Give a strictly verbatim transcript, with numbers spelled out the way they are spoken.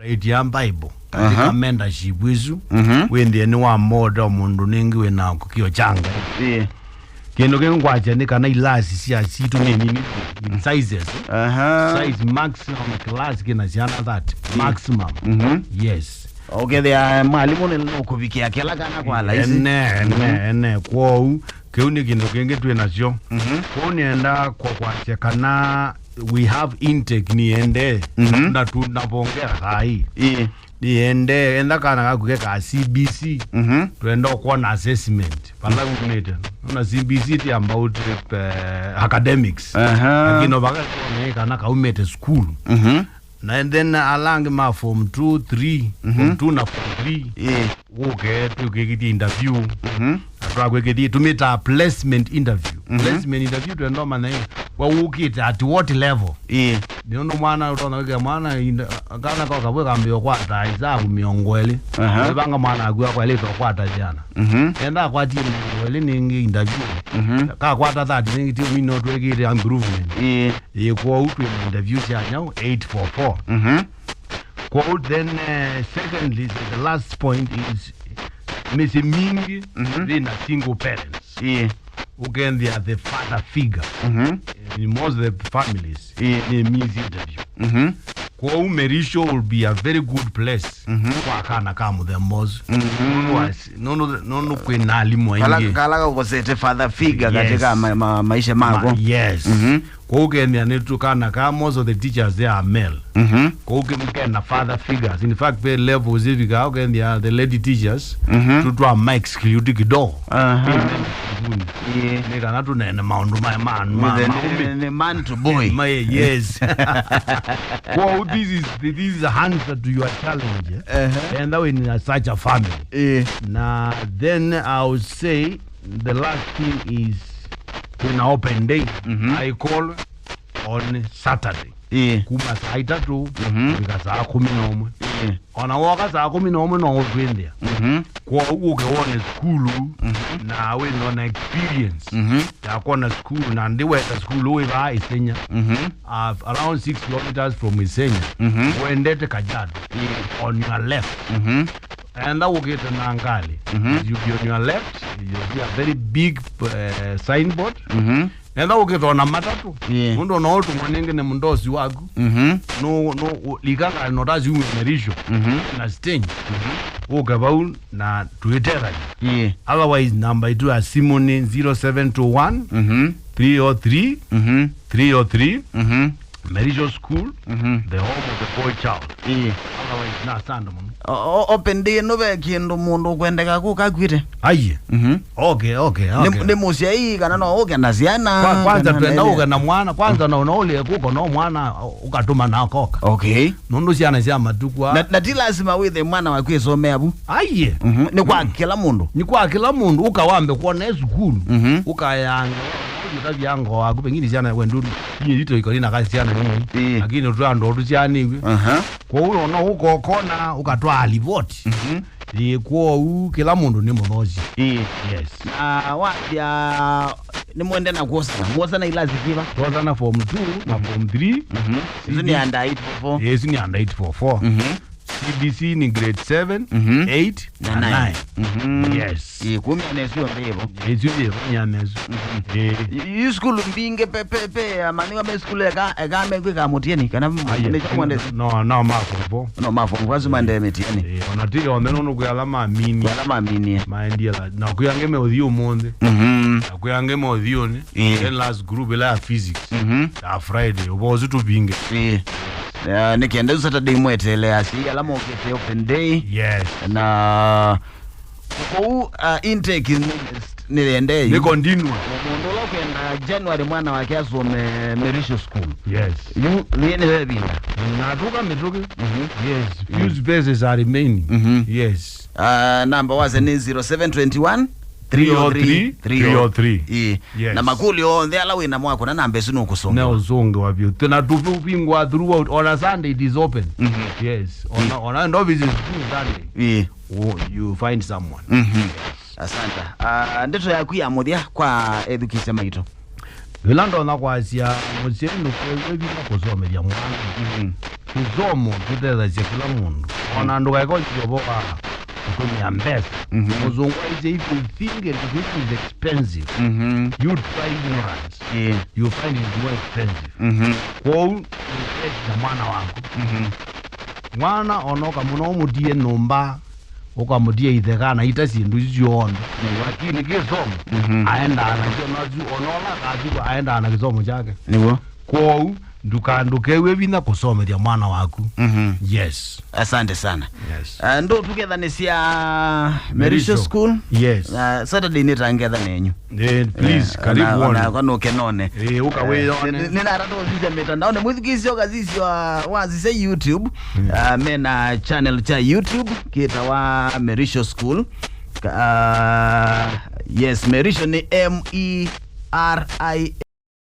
Ĩtia Bible, katika Aha. mentorship isu, Mhm. wĩthĩe nĩ wa moda mũndũ nĩngĩ wĩ na kĩkĩo kya Ngai. Ĩĩ. Kĩndũ kĩngĩ ngwasya nĩ kana ilasi sya sitũ nĩ nini, in sizes. Aha. Size maximum class kĩna syana thirty, Ĩĩ. maximum. Mhm. Yes. Ũkethĩa mwalimũ nĩ nũkũvikĩa kĩla kana kwa laisi. Ene, ene, Mhm. ene. Kwoou, kĩu nĩ kĩndũ kĩngĩ twĩ nasyo. Mhm. Kwoou nĩenda kwa kwasya kana we have intake nĩendee. Mhm. Na tunavongea saa hii. Ĩĩ. Nĩendee, enda kana kaku ke ka C B C. Mhm. Twenda ũkwona assessment. Vala umĩte. Nona C B C ti about, eh, academics. Aha. Lakini ovaka kana kaumĩte school. Mhm. Na and then ala angĩ ma form two, three, Mhm. form two na form three. Ĩĩ. Ũke twĩkĩkĩtie interview. Mhm. Na twakwĩkĩtie, tũmĩtaa placement interview. Mhm. Placement interview twenda ũmanya ĩ, we ũkĩte at what level? Ĩĩ. Nĩ ũndũ mwana ũtonya kwĩkĩa mwana inda-, kana koka vwe kambĩo kwata isabu mĩongo ĩlĩ. Aha. Wĩvanga mwana aku akwaĩlĩte ũkwata syana. Mhm. Enda akwatie mĩongo ĩlĩ nĩngĩ interview. Mhm. Kakwata thirty nĩngĩ ti mino twĩkĩte improvement. Ĩĩ. Ĩĩ, kwoou twĩ na interview sya nyau eight four four. Mhm. Kwoou then, eh, secondly, the last point is mĩsyĩ mingĩ Mhm. thĩna single parents. Ĩĩ. Ũkethĩa the father figure Mhm. in most of the families Ĩĩ. nĩ miss interview. Mhm. Kwoou Merisho will be a very good place Mhm. kwa kana ka mũthemba ũsu. Mhm. Nũndũ wa si-, nũndũ, nũndũ kwĩ na alimũ Kala, aingĩ. kala kakosete father figure Yes. katika ma, ma, maisha mako. Ma-, yes. Mhm. Kwoou ũkethĩa nĩ tũkana ka most of the teachers there are male. Mhm. Kwoou kĩmũkena father figures. In fact, ve levels ivika ũkethĩa the lady teachers Mhm. tutwa ma exclude kidogo. Aha. Ĩĩ. Nĩ kana tũnene maũndũ ma, ma, ma, Nĩ, ma, nĩ, nĩ man to boy. Ma, yes. Kwoou this is, this is the answer to your challenge, eh? Ehe. Enda wĩ na such a family. Ĩĩ. Na then I would say the last thing is kuna open day. Mhm. I call on Saturday. Ĩĩ. Kuma saa itatũ Mhm. kũfika saa kũmi na ũmwe. Ĩĩ. Ona woka saa kũmi na ũmwe no ũtwĩnthĩa. Mhm. Kwoou ũke wone sukulu Mhm. na wĩ na ona experience Mhm. ya kwona sukulu na ndiweta sukulu wĩ vaa Isenya. Mhm. Uh, around six kilometers from Isenya. Mhm. Wendete Kajiado. Ĩĩ. On your left. Mhm. Enda ũkĩte na ngalĩ. Mhm. You'll be on your left. You'll see a very big uh, signboard. Mhm. Enda ũkĩthona matatũ. Ĩĩ. Mũndũ ona ũtũmwa nĩngĩ nĩ mũndosi waku. Mhm. No, no, likanga no tazi uwe Merisho. Mhm. Na stage. Mhm. Ũke vau na tuitethanye. Ĩĩ. Otherwise, namba itu ya simu nĩ zero seven two one Mhm. three oh three Mhm. three oh three. Mhm. Merisho School, Mhm. the home of the boy child. Ĩĩ. Otherwise, na asante mũno. O-, o-, open day ĩno ve kĩndũ mũndũ ũkwendeka kũka akwĩte? Aiye. Mhm. Okay, okay, Nĩ, okay. nĩ mũsyai kana no ũke na syana, Kwa-, kwanza kana twenda nene? ũke na mwana, kwanza no, no ũlĩe kũko no mwana ũkatũma na akoka. Okay. Nũndũ syana sya matukũ aa. Na, na ti lazima wĩthe mwana waku ĩsomea vu. Aiye. Mhm. Nĩ kwa kĩla mũndũ. Nĩ kwa kĩla mũndũ, ũka wambe kuona e sukulu. Mhm. Ũkayanga, ũtavya ngo waku, pengine syana wendu, inye ito ikoni na kasi syana nini. Ĩĩ. Lakini ũtwando ũtũsyanĩw'e. Aha. Kwoou ona ũkokona, ũkatwaa livoti. Mhm. Ĩĩ, kwoou kĩla mũndũ nĩ mũthosi. Ĩĩ. Yes. Na wathya, nĩ mwende na kuosana. Muosana ilasi kiva? Tuosana form two na form three. Mhm. Isu nĩ under eight four four. Ĩĩ, isu nĩ under eight four four. Mhm. C B C nĩ grade seven, Mhm. eight, Na na nine. nine. Mhm. Yes. Ĩĩ, kumya nesyo nthĩvo. Ĩsu nĩ vanya mesu. Mhm. Ĩĩ. Yu sukulu mbingĩ pe, pe, pe, amaniwa me sukulu eka, eka mekwĩka Mũtieni, kana Aye, nĩ kya mwandesi? No, no, ma form four. No, ma form four, asu mandee Mĩtieni. Ĩĩ, ona ti yonthe nũndũ kwĩ ala maminie. Ala maminie. Maendie la, na kwĩ angĩ meũthi ũmũnthĩ. Mhm. Na kwĩ angĩ meũthiũnĩ. Ĩĩ. Then last group ĩla ya physics. Mhm. Ya Friday, ũvoo ũsu tũvinge. Ĩĩ. Eh, nĩ kenda yu Saturday mweteele asyai ala mokĩte open day. Yes. Na kũu, uh, intake nĩ, nĩ yendee yu. Nĩ continue. Mũndũ ũla ũkwenda January mwana wake asome Merisho School. Yes. Yu, nĩ, nĩ wevinda. Na tuka mĩtũkĩ. Mhm. Yes. Few spaces are remaining. Mhm. Yes. Uh, namba wase nĩ zero seven twenty one, three oh three, three oh three. Ĩĩ. Yes. Na makũlyo onthe ala wĩ namo akũna namba ĩsu nũkũsũngĩwa. Nũsũngĩwa vyũ. Twĩ na tũvingwa throughout. On a Sunday it is open. Mhm. Yes. On a, on a, and office is through Sunday. Ĩĩ. Oh, you find someone. Mhm. Asante. Ah, ndeto yaku ya mũthya kwa ethukĩĩsya maitũ. Ĩla ndonya kwasya mũsyai nũkwĩw'a vinya kũsomethya mwana. Mhm. Kĩsomo kĩtethasya kĩla mũndũ. Ona ndũkaĩkosye ũvoo wa kũtũmĩa mbesa. Mhm. Mũzungu aisye, "If you think education is expensive, Mhm. you try ignorance. Yeah. You find it more expensive." Mhm. Kwoou, nĩkethya mwana waku. Mhm. Mwana ona ũkamũna ũmũtie nyũmba, ũkamũtia itheka na ita syĩndũ isu syonthe. Nĩw'o. Lakini kĩsomo, Mhm. aendaa nakyo, nasu ona ũla akathikwa aendaa na kĩsomo kyake. Nĩw'o. Kwoou, nduka-, ndũkew'e vinya kũsomethya mwana waku. Mhm. Yes. Asante sana. Yes. Uh, ndo tukethanĩsya Merisho Merisho. School. Yes. Uh, Saturday nĩtangetha nenyu. Eh, please, Eh, karibu ona, ona one. Kwa nũkenone. Eh, ũka Eh, wĩyone. Nĩ- nĩnatata ũsisya mĩtandaonĩ. Mwĩthukĩĩsya ũkasisya wa, wasisya YouTube. Mm. Uh, mena channel cha YouTube kĩtawa Merisho School. Ka- uh, yes, Merisho nĩ M E R I